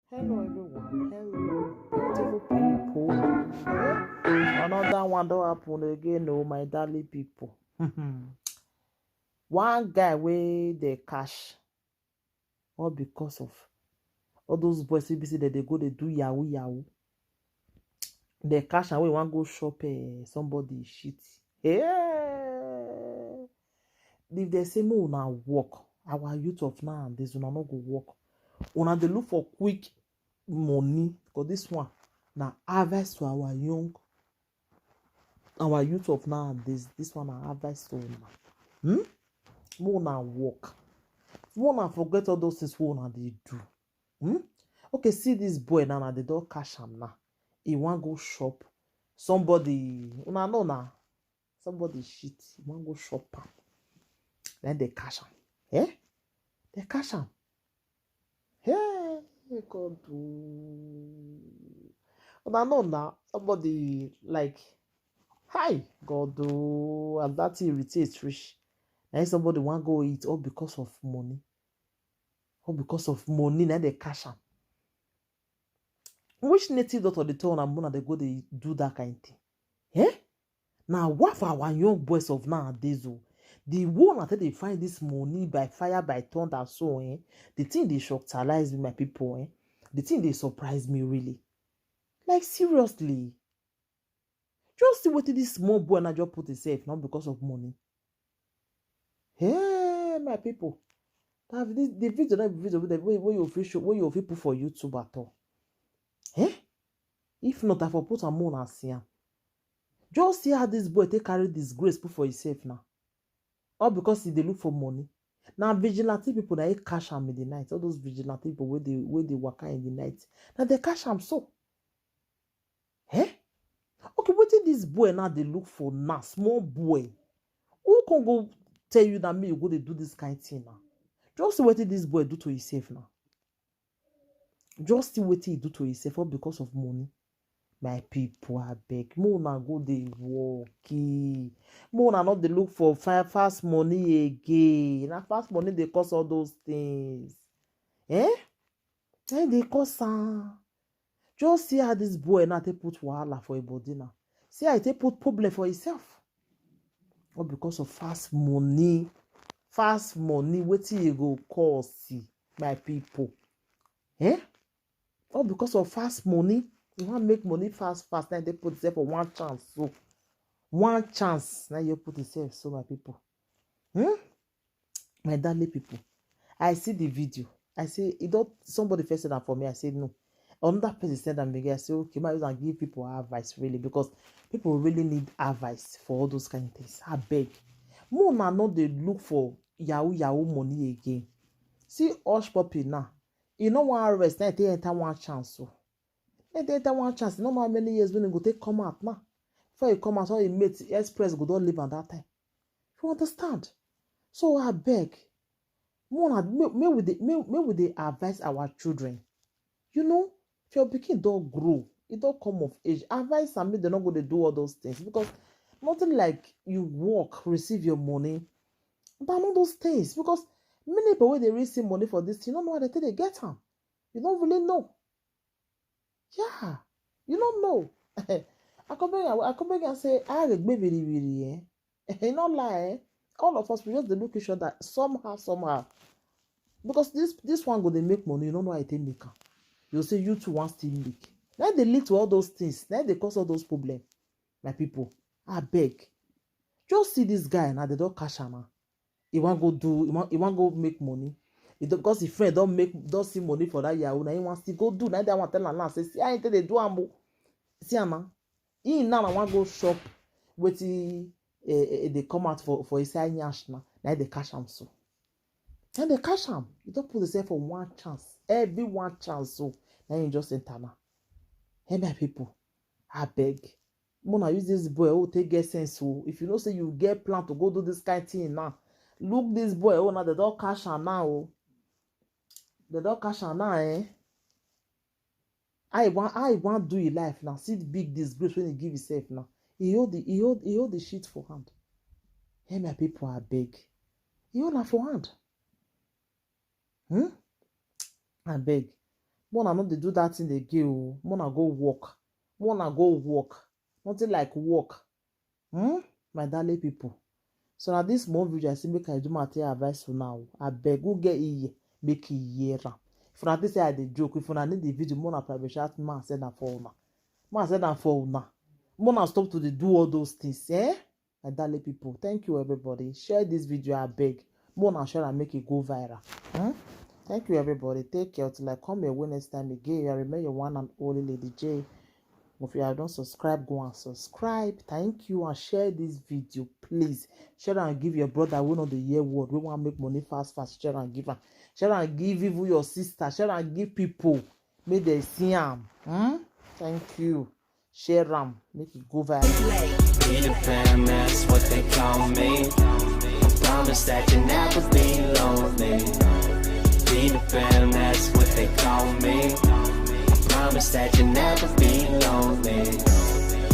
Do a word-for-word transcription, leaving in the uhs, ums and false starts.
Hello everyone, hello beautiful people. Another one don happen again, oh my darling people. One guy wey dey catch, all because of all those boys wey be say dem dey go dey do yahoo yahoo. Dem catch am wey wan go shop, eh, somebody shit. Hey! If dem say make una work, our youth of nowadays, una no go work. Una dey look for quick money, because this one na advice to our young, our youth of nowadays. This one na advice to una. Hmm? Make una work. Make una forget all those things wey una dey do. Hmm? Okay, see this boy now, na dem don catch am now. He wan go shop. Somebody, una know na, somebody shit. He wan go shop am. Then dem catch am. Eh? Dem catch am. Hey, God, oh. Una know na, somebody like, hi, God, oh, as that thing irritate reach. Na him somebody wan go eat all because of money. All because of money, na dem catch am. Which native doctor dey tell una make una dey go dey do that kind thing? Eh? Na what for our young boys of nowadays o. The way una take dey find this money by fire, by thunder, so, eh? The thing dey shocktalize me, my people, eh? The thing dey surprise me, really. Like, seriously. Just see wetin this small boy now just put himself now because of money. Hey, my people. That the, the video, not video wey, wey, wey you fit show, wey you fit put for YouTube at all. Eh? If not, I for put am on and see am. Just see how this boy take carry disgrace put for himself now. All because he dey look for money. Na vigilante people na him catch am in the night. All those vigilante people wey dey, wey dey waka in the night, na dem catch am so. Eh? Okay, wetin this boy now dey look for now? Small boy. Who can go tell you that me you go dey do this kind thing now? Just see wetin this boy do to himself now. Just see wetin he do to himself, all because of money. My people, abeg, make una go dey work, eh. Make una no dey look for fa-, fast money again. Na fast money dey cause all those things. Eh? Na him dey cause am. Just see how this boy now take put wahala for him body now. See how he take put problem for himself. All because of fast money. Fast money, wetin e go cause, my people? Eh? All because of fast money. You wan make money fast, fast. Now they put yourself for one chance. So, one chance. Now you put yourself so, my people. Hmm? My darling people, I see the video. I say, e don, somebody first said that for me. I said, no. Another person said that again. I say, okay, my use and give people advice, really, because people really need advice for all those kind of things. I beg. Make una no dey look for yahoo yahoo money again. See Hush Puppy now. E no wan rest, now e take enter one chance. So e take enter one chance. E no know how many years wey e go take come out now. Before e come out, all him mate Express go don leave am that time. You understand? So I beg. Make una, make, make we dey, make, make we dey advise our children. You know, if your pikin don grow, e don come of age, advise am make dem no go dey do all those things, because nothing like you work, receive your money, but all those things, because many people wey dey receive money for this thing, you no know how dem take dey get am. You no really know. Yeah, you no know. I come beg, I come beg and say, I regbe very, very, eh? E no lie, eh? All of us, we just dey look each other somehow, somehow. Because this, this one go dey make money, you no know how e take make am. You say you too wan still make. Na dey lead to all those things. Na dey cause all those problems, my people. I beg. Just see this guy now, dem don catch am now. E wan go do, e wan, e wan go make money. E don, because him friend don make, don see money for that yahoo. Na him wan still go do. Na that one tell am now, say, see how e take dey do am o. See am now. He now na wan go shop wetin, eh, eh, dey come out for, for inside nyash now. Na dey catch am so. Na dey catch am. E don put himself for one chance. Every one chance so. Na him just enter now. Hey, my people, I beg. Make una use this boy, oh, take get sense. So if you know say you get plan to go do this kind thing now, look this boy, oh, now dem don catch am now, oh. Dem don catch am now, eh? How e wan, how e wan do him life now? See the big disgrace wey e give himself now. E hold the, e hold, e hold the shit for hand. Hey, my people, I beg. E hold am for hand. Hmm? I beg. Mona no dey do that thing again o. Mona go work. Mona go work. Nothing like work. Hmm? My darling people. So now this small video I say make I do my take advice for now. I beg who get ear, make e hear am. If una think say I dey joke, if una need the video, Mona private chat, Mona send am for una. Mona send am for una. Mona stop to dey do all those things, eh? My darling people, thank you everybody. Share this video, I beg. Mona share and make it go viral. Hmm? Thank you everybody. Take care till I come your way next time again. I remain your one and only Lady J. If you have not subscribed, go and subscribe. Thank you and share this video, please. Share and give your brother wey no dey hear word, wey wan make money fast fast. Share and give am. Share and give even your sister. Share and give people. Make dem see am. Hmm? Thank you. Share am. Make it go viral. Peter Pan, that's what they call me. I promise that you'll never be lonely. Peter Pan, that's what they call me. I promise that you'll never be lonely.